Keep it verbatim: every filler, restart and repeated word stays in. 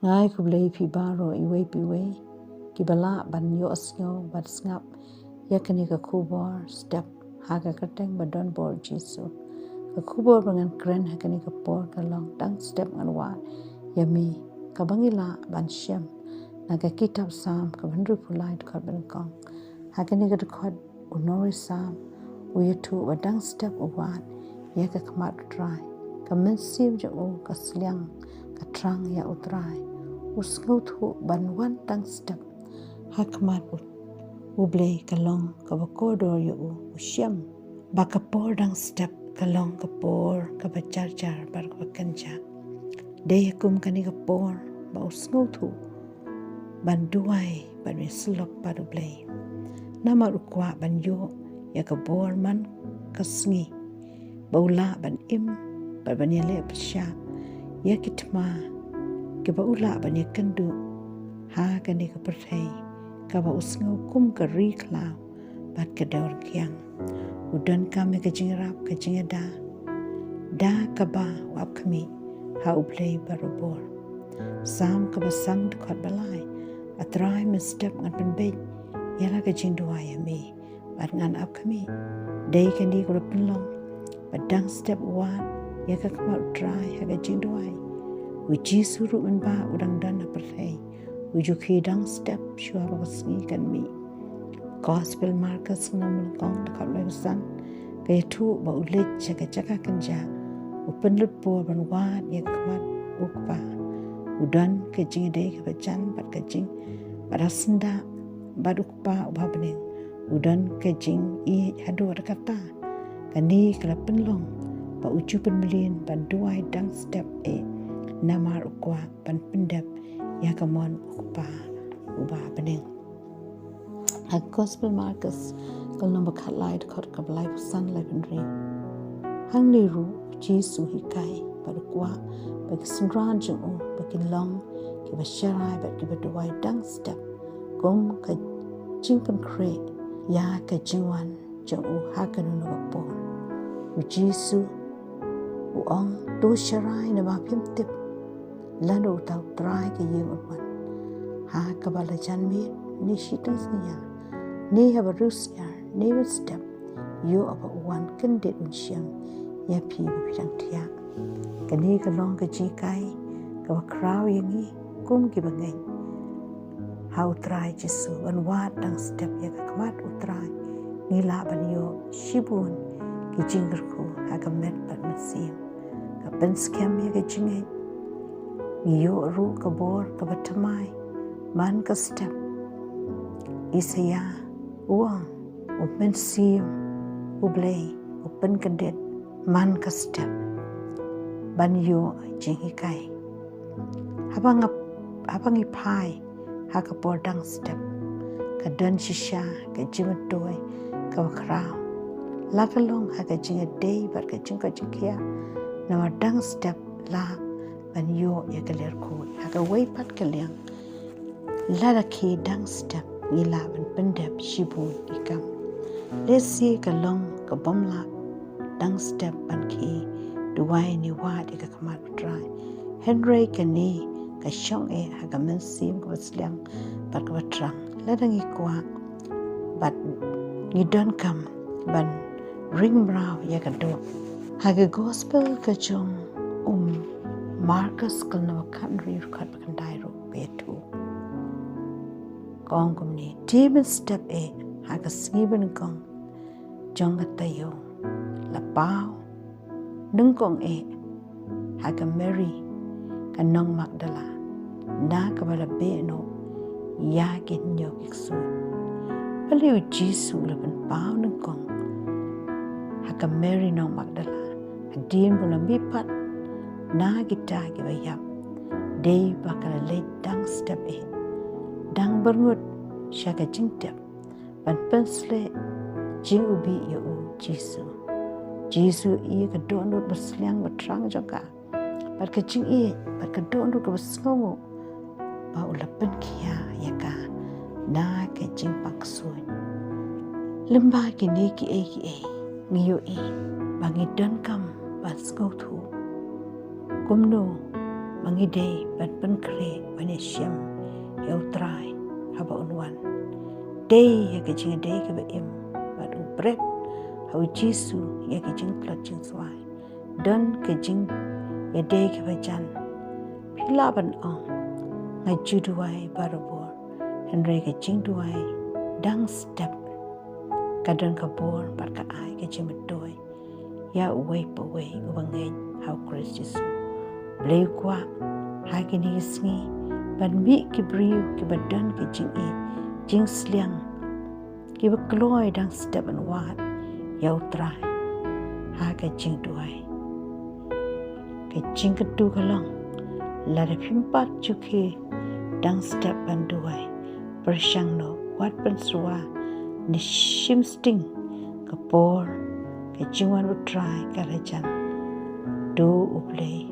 Nga ai khublei phi baroh iwei pa iwei kiba lah ban ïohsngew bad sngap ïa kane ka khubor step ha ka kyrteng ba donbor Jisu. Ka khubor ba ngan kren ha kane ka por ka long dang step ngan wad ïa me, kaba ngi lah ban shem na ka kitab Salm kaba hynriewphew lai dkhot ba nyngkong. Ha kane ka dkhot u nongïalam u ïathuh ba dang step u wad ïa ka khmat u Trai, ka mynsiem jong u ka sliang ka thrang ïa u Trai. U sngewthuh ban wan dang step ha khmat u, u Blei ka long kaba kordor ïa u. U shem ba ka por dang step ka long ka por kaba jarjar bad kaba kynjah. Dei kum kane ka por ba u sngewthuh ban duwai bad ban ïasyllok bad u Blei. Namar u kwah ban ïoh ïa ka bor man ka sngi ba u lah ban im bad ban ïaleh pyrshah ïa ki thma kiba u lah ban ïakynduh ha kane ka pyrthei kaba u sngew kum ka ri khlaw bad ka dor kiang. U donkam ïa ka jingïarap, ka jingïada da kaba u ap khmih ha u Blei barabor. Salm kaba san dkhot ba lai. A Trai, mynstep ngan pynbeit ïa la ka jingduwai ïa me bad ngan ap khmih. Dei kane kaba la pynlong ba dang step u wad ïa ka khmat u Trai ha ka jingduwai. U Jisu ruh mynba u dang don ha pyrthei u ju khie dang step shuwa ba ka sngi kan mih. Gospel Markos lynnong ba nyngkong dkhot laiphew san ka ïathuh ba u leit sha ka jaka kynjah, u pynlut por ban wad ïa ka khmat u Kpa. U don ka jingïadei kaba jan bad ka jing bad ha syndah bad u Kpa uba ha bneng. U don ka jingïeit haduh katta. Kane ka la pynlong ba u ju pynmlien ban duwai dang step eh namar u kwah ban pyndep ïa ka mon u Kpa uba ha bneng. Ha Gospel Markos ka lynnong ba khatlai dkhot kaba laiphew san, laiphew hynriew. Hangne ruh u Jisu u hikai bad u kwah ba ki synran jong u ba kin long kiba sharai bad kiba duwai dang step kum ka jingpynkhreh ïa ka jingwan jong u ha kano kano ka por. U Jisu u ong, to sharai namar phim tip lano uta u Trai ka ïing un wan. Ha kaba la jan miet ne shiteng synñia ne haba riewsniar ne mynstep ïoh ba u wan kyndit un shem ïa phi ba phi dang thiah. Kane ka long ka jinghikai kaba khraw ïa ngi kum kiba ngeit ha u Trai Jisu ban wad dang step ïa ka khmat u Trai. Ngi lah ban ïoh shibun ki jingkyrkhu ha ka met bad mynsiem. Ka pynskhem ïa ka jingngeit. Ngi ïoh ruh ka bor kaba thymmai man ka step. Isaïah u ong, u Mynsiem u Blei u pynkyndit man ka step ban ïoh jinghikai. Haba nga, haba ngi phai ha ka por dang step, ka don shisha ka jingmyntoi kaba khraw, la ka long ha ka jingïadei bad ka jingkoit jingkhiah. Namar dang step lah ban ïoh ïa ka lyrkhu. Ha kawei pat ka liang, lada khie dang step ngi lah ban pyndep shibun ki kam. Lehse ka long kabym lah dang step ban khie duwai ne wad ïa ka khmat u Trai. Hynrei kane ka shong eh ha ka mynsiem kaba sliang bad kaba thrang. Lada ngi kwah bad ngi donkam ban ring mraw ïa ka doh. Ha ka Gospel ka jong u Markos ka lynnong ba khathynriew dkhot ba khyndai ruh ka ïathuh. Ka ong kumne, te mynstep eh ha ka sngi ba nyngkong jong ka taïew, la paw nyngkong eh ha ka Mari ka nong Magdala, na kaba la beh noh ïa ki hynñiew ki ksuid. Balei u Jisu u la pynpaw nyngkong ha ka Mari nong Magdala, hadien ba u la mihpat na kita kiba ïap? Dei ba ka la leit dang step eh, dang byrngut sha ka jingtep ban pynshlei jingibih ïa u Jisu. Jisu i ka dohnud ba sliang ba thrang jong ka, bad ka jingïeit bad ka dohnud kaba sngewnguh ba u la pynkhia ïa ka na ka jingpang ksuid. Lyngba kine kiei kiei ngi ïohi ba ngi donkam ban sngewthuh kumno ba ngi dei ban pynkhreh ban ïashem ïa U Trai haba un wan. Dei ïa ka jingïadei kaba im bad u bret ha U Jisu ïa ka jingtlot jingswai. Don ka jingïadei kaba jan. Phi lah ban ong, nga ju duwai barabor, hynrei ka jingduwai dang step ka don ka bor bad ka ai ka jingmyntoi ïa uwei pa uwei uba ngeit ha U Khrist Jisu. Blei u kwah ha kine ki sngi ban mih ki briew kiba don ki jingïeit jingsliang, kiba kloi dang step ban wad ïa U Trai ha ka jingduwai. Ka jingkyntu ka long, lada phim pat ju khie dang step ban duwai, pyrshang noh, wat pynsyrwa ne shim sting ka por ka jingwan U Trai ka la jan. To U Blei